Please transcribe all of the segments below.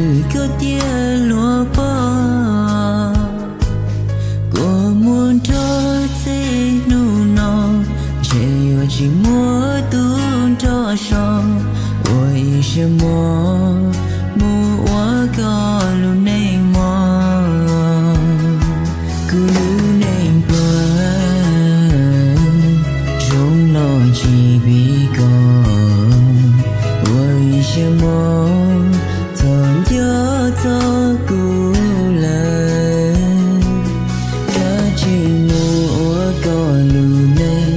Koj tiag luag pog, koj mus nrog txij hnub no, ntshe yuav tsis muaj tus nrog so, ua ib siab mos mus ua koj lub neej mog. Kuv lub neej pluag, zoo no tsis pib koj, ua ib siab mos txhob nco txog kuv lawm. Kav tsij mus ua koj lub neej,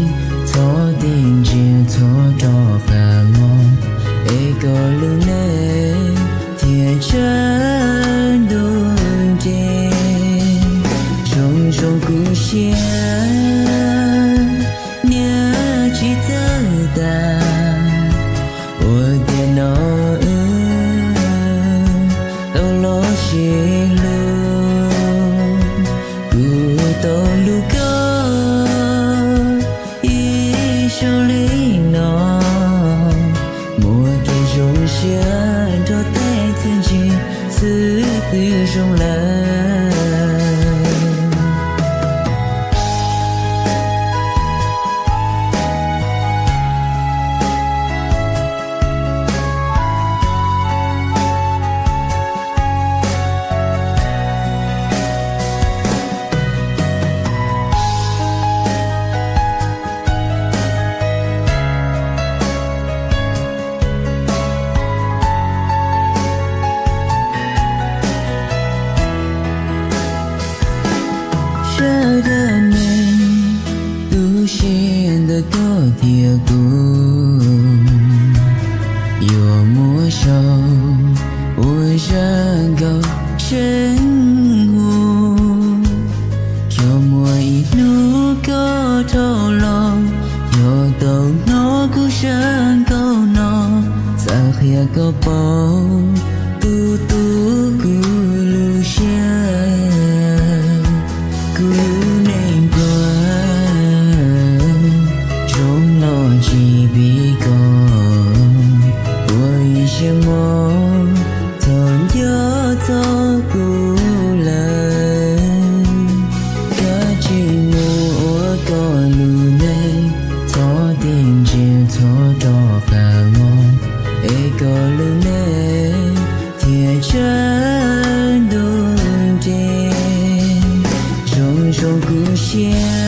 txhob tig ntsia txhob rov qab los, es koj lub neej thiaj tsawg ntuj nti. Zoo zoo kuv siab, niam tsis txawj tas, ua tiam no wb tau los sib hlub. Kuv tau hlub koj ib zaug li no, muaj kev zoo siab nrog tej txiaj ntsig xwb twb zoo lawm. Sawv daws neeg, tu siab ntawm koj thiab kuv yuav muaj zoo ua zaj nkauj seej hu. Yog muaj ib hnub koj dhau los, yog tau hnov kuv zaj nkauj no, xav qhia koj paub tus tu kuv lub siab. Kuv lub neej pluag, zoo no tsis pib koj, ua ib siab mos txhob nco txog kuv lawm. Kav tsij mus ua koj lub neej, txhob tig ntsia txhob rov qab los, es koj lub neej thiaj tsawg ntuj nti. Zoo zoo kuv siab,